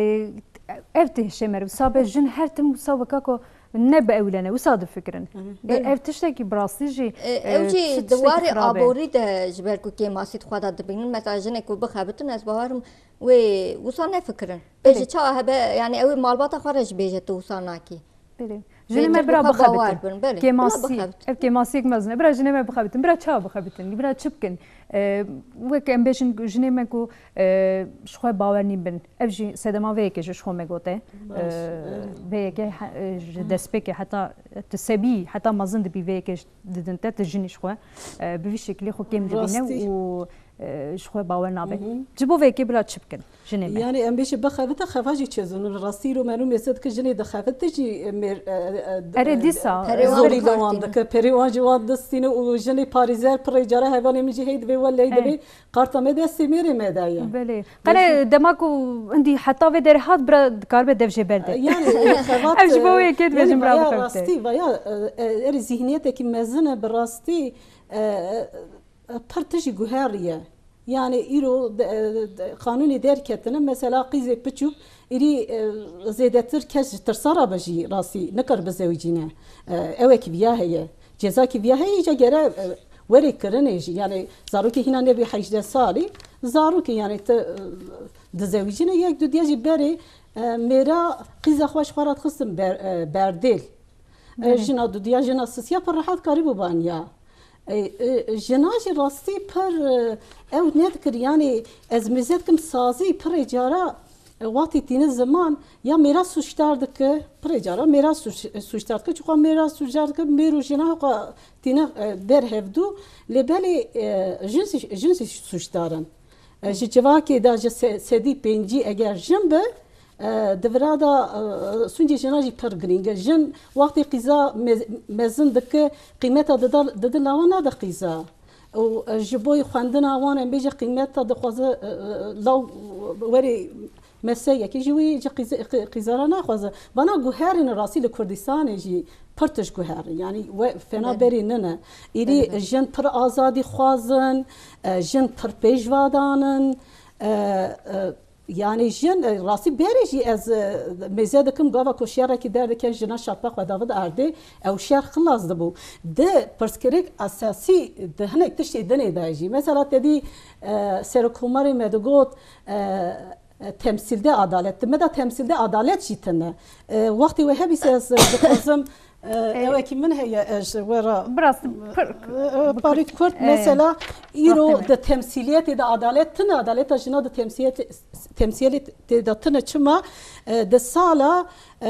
ev tê hişê meriv. Sabe jin her tim wisa weka ku ne bi ewlene, wisa difikirin. E, ev tiştekî bi rastî jî, e, ew jî di warê aborî de ji ber ku kêmasî di xwe de dibînin. Mesela jinê ku bixebitin, ez bawerim wê wisa nefikirin. Bêje çawa hebe, yanî ew ê malbata xwe re jî bêje tu wisa nakî. Belê. Jinê me bira bixebitin. Kêmasî, ev kêmasiyek mezin e. Bira jinê me bixebitin. Bira çawa bixebitin? Bira çi bikin? E, wek em bêjin jinê me ku, e, ji xwe bawer nîn bin. Ev jî sedema vê yekê jî ji xwe me gote. E, vê yekê he-, e, ji destpêkê heta tu sebî, heta mezin dibî vê yekê didin te, tu jinî ji xwe, e, bi vî şekilî xwe kêm dibîne û, e, ji xwe bawer nabe. Ji bo vê yekê bira çi bikin? Jinê me. Yanî em bêjin bixebite, xefa jî çêzûn. Li rastî îro merû mêze dike jinê dixebite jî, e, mêr, e, e, e, Erê dîsa, e, zorî li wan dike. Perê wan ji wan distîne û jinê parîzer pirê cara hevalê min jî hey divê weley divê qarta me destê mêrê me de ye. Belê. Qene dema ku hindî heta vê derê hat bira dikaribe dev jê berde. Yanî, e, xevat, ev ji bo wê yekê dibêjin bira bixebite. Rastî, vaya, e, e, erê zîhniyetekî mezin e bi rastî, e, e, Pir tijî guheriye. Yanî îro de, de, qanûnê derketine, mesela qîzê piçûk, îrî, e, zêdetir kes ji tirsa re be jî rastî nikir bizewicîne. E, ewekî viya heye. Cezakî viya heye, îca gere, e, werê kirinê jî. Yanî zarokê hîna nebî hejdeh salî, zarokê yanî ti, e, dizewicîne, yek du diye jî berê, e, mêra qîza xwe ji xwe re dixistin ber, e, berdêl. E, Belê. Jina dudiya, jina sisiya pir rehet karîbû baniya. E, e, jina jî rastî pir, e, ew nedikir, yanî ez mêze dikim sazî pirê cara, e, wextî tîne ziman ya mêra sûcdar dike, pirê cara mêra sûc-, sûcdar dike, çiqa mêra sûcdar dike, mêr û jina xwe tîne, e, ber hevdû, lê belê, e, jin zî, jin zî sûcdar in. E, ji civakê de ji se-, sedî pêncî eger jin be, e, di vira de, e, sûcê jina jî pir girîng e. Jin wextê qîza me-, mezin dike, qîmeta dide, dide lawan nade qîza. Û, e, ji bo xwendina wan em bêje qîmeta dixwaze, e, e, law werê meseyekê ji wî ji qîze-, qî-, qîzara naxwaze. Vana guherîne rastî li Kurdistanê jî pir tişt guherin. Yanî we fena Belê. berî nine. Îrî Belê, belê. jin pir azadî xwazin, e, jin pir pêşvadan in. E, e, yanî jin, e, rastî berê jî ez, e, mêze dikim gava ku şerekî derdike jina şape xwe davide erdê, ew şer xilas dibû. Di pirsgirêk esasî di hinek tiştê dinê de jî. Mesela te dî, e, Serokkomarê me digot, e, e, temsîlde adalet. Di me de temsîlde adalet jî tine. E, wextê we hebîse ez, e, dixwazim, e, Ê, ewekî min heye, ez ji we re, bi rastî pir e, e, parît kurt, e, mesela, îro wextê me. di temsîliyetê de adalet tine, adaleta jina di temsîliyetê, temsîliyetê de tine. Çima? E, di sala, e,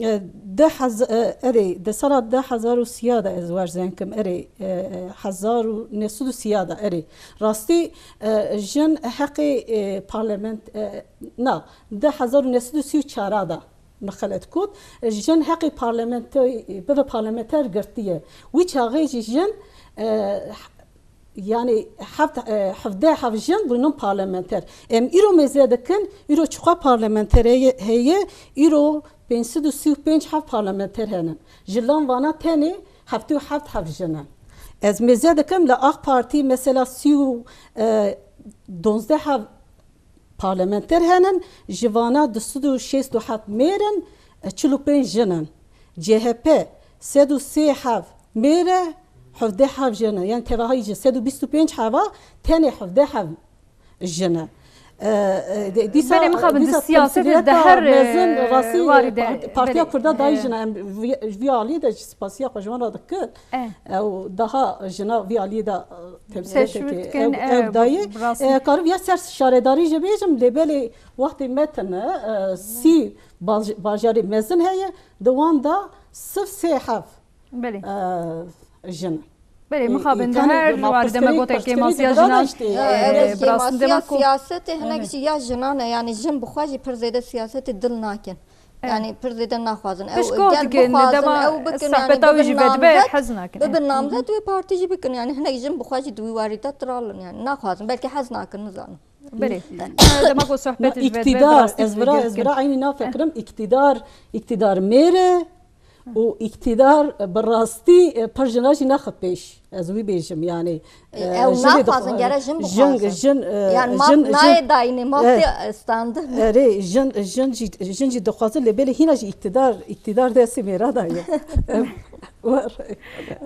e, di hez-, e, erê, di sala du hezar û sî de ez werzen kim, erê, e, e, hezar û neh sed û sî de, erê. Rastî, e, jin heqê, e, parlament-, e, na, du hezar û neh sed û sî û çar de min xelet got, jin heqê parlamentoyê, bibe parlamenter girtiye. Wî çaxê jî jin, e, yanî heft, e, hevdeh hev jin bûnin parlamenter. Em îro mêze dikin, îro çiqa parlamenter heye, heye, îro pênc sed û sî û pênc hev parlamenter henin. Ji lan vana tenê heftê û heft hev jin in. Ez mêze dikim li AK Partî mesela sî û, e, duwazdeh hev parlamenter henin, ji vana du sed û şêst û heft mêr in, e, çil û pênc jin in. C H P sed û sê hev mêr e, hevdeh hev jin in. Yanî tevahî ji sed û bîst û pênc heva tenê hevdeh hev jin e. E, e, de-, dîsa, Belê, mixabin di dîsa siyasetê de temsîliyeta her, e, mezin rastî, warî de, part-, Partiya belê, Kurda dayî e, jin e. Em vî, vî alî de jî spasiya xwe ji wan re dikin. E. Ew daha jina vî aliyê de, e, temsîliyeteke Teşwîq dikin, ew, e, ew dayê. Rastî. E, karibiya ser şaredarî jî bêjim, lê belê wextê me tine, e, sî baj-, bajarê mezin heye, di wan de sif sê hev, Belê. e, jin. Belê, E, mixabin de îmkanê her warî de me pirsgirêk, gote pirsgirêk kêmasiya jinan, işte, e, e, bi rastî kêmasiya dema ku siyasetê hinek Evet. jî ya jinan e, yanî jin bi xwe jî pir zêde siyasetê dil nakin. Evet. Yanî pir zêde naxwazin. Ew Pişko ger dikin, bixwazin, dema ew bikin, yanî sohbeta wî bibin jî vedibe, namzet, hez nakin. bibin Evet. namzet wê partî jî bikin. Yanî hinek jin bi xwe jî di wî warî de tiralin. Yanî naxwazin. Belkî hez nakin, nizanim. Belê. Dema ku sohbet ji vedibe, bi rastî ez vira, ez vira eynî nafikirim. Îktidar, îktidar mêr e û îktidar bi rastî, e, pir jina jî naxe pêş. Ez wî bêjim, yanî, E, e, ew jin ê naxwazin, dixwa-, gere jin jin, bixwazin. jin, e, Yanî maf jin, jin, nayê dayînê, maf e, tê standin. Erê, jin, jin jî, jin jî dixwazin, lê belê hîna jî îktidar, îktidar destê mêra de ye.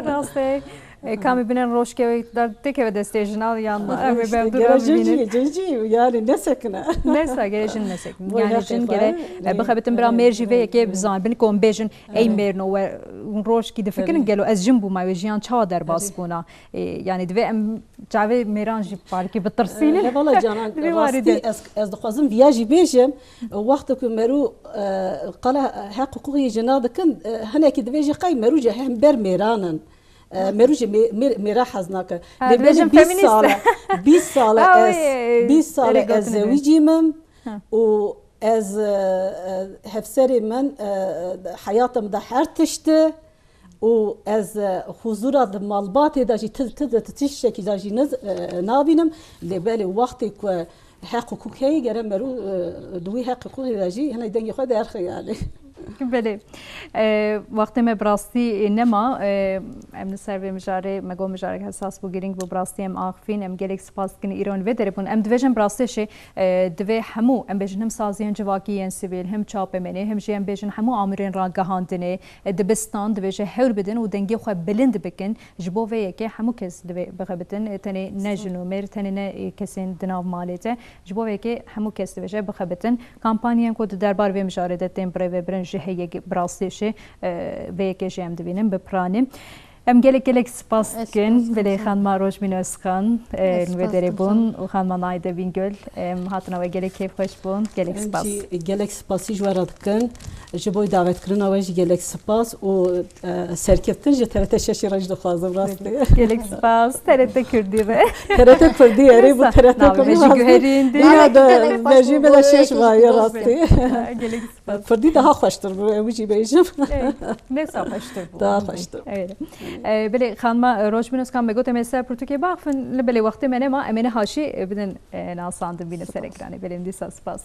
Rast e. E, kamî bînin rojke wê îktidar têkeve destê jina yan na? Em ê Işte, berdû gere re jin jî, bibînin. Jin jî, yanî nesekine. Nesa, gere jin nesekine. Yanî jin gere, e, bixebitin bira mêr jî vê yekê bizan. Bin ku em bêjin, ey mêrno we, hûn rojkî difikirin, gelo ez jin bûma, wê jiyan çawa derbas bûna? E, yanî divê em çavê mêran jî parkî bitirsînin. E, hevala canan, Divê warî rastî de. ez, ez dixwazim viya jî bêjim. Wexta ku merû, e, qala heq hiqûqê jina dikin, e, hinekî divê jî qey merû jî hember mêran in. E, merû jî mê-, mê-, mêra hez nake. Ha, Lê divê belê jin bîst feminîst. sal e, bîst sal e Ha, ez, wê, bîst sal e erê ez gotinê de. zewicî me Ha. û ez, e, e, hevserê min, e, heyata min de her tişt e û ez, e, huzura di malbatê de jî ti, ti, ti tiştekî de jî niz-, e, nabînim. Lê belê wextê ku heq û hukuk heye, gere merû, e, di wî heq û hukukê de jî hinek dengê xwe derxe yanî. Belê. E, wextê me bi rastî nema, e, em li ser vê mijarê, me got mijarek hesas bû, girîng bû, bi rastî em axivîn, em gelek spas dikin îro li vê derê bûn. Em dibêjin bi rastî jî, e, divê hemû, em bêjin him saziyên civakî yên sivîl, him çapemênê, him jî em bêjin hemû amûrên ragihandinê, e, dibistan, divê ji hewl bidin û dengê xwe bilind bikin. Ji bo vê yekê hemû kes divê bixebitin, e, tenê ne jin û mêr, tenê ne, e, kesên di nav malê de. Ji bo vê yekê hemû kes divêje bixebitin. Kampanyên ku di derbar vê mijarê de tên birêvebirin ji heye, bi rastî jî, e, vê yekê jî em dibînin bi piranî. Em gelek gelek spas dikin. Belê, xanima Rojmîn Özkan, e, li wê derê bûn û xanima Naide Bîngöl, em hatina we gelek kêfxweş bûn. Gelek spas. Em jî gelek spasî ji we re dikin. Ji bo davetkirina we jî gelek spas û, e, serkeftin ji T R T şeş re jî dixwazim rastî. Gelek spas. T R T Kurdî re. T R T Kurdî erê, bu T R T Kurdî jî guherîn dî. Ya da mejî bela şeş vaye rastî. Gelek spas. Kurdî daha xweştir bû, ew jî bêjim. Ne sa xweştir bû. Daha xweştir. Evet. E, belê, xanima Rojmîn Özkan, me got em ê ser pirtûkê baxifin, li belê wextê me nema, em ê niha jî, e, bidin, e, nasandin bîne ser ekranê. Belê, em dîsa spas.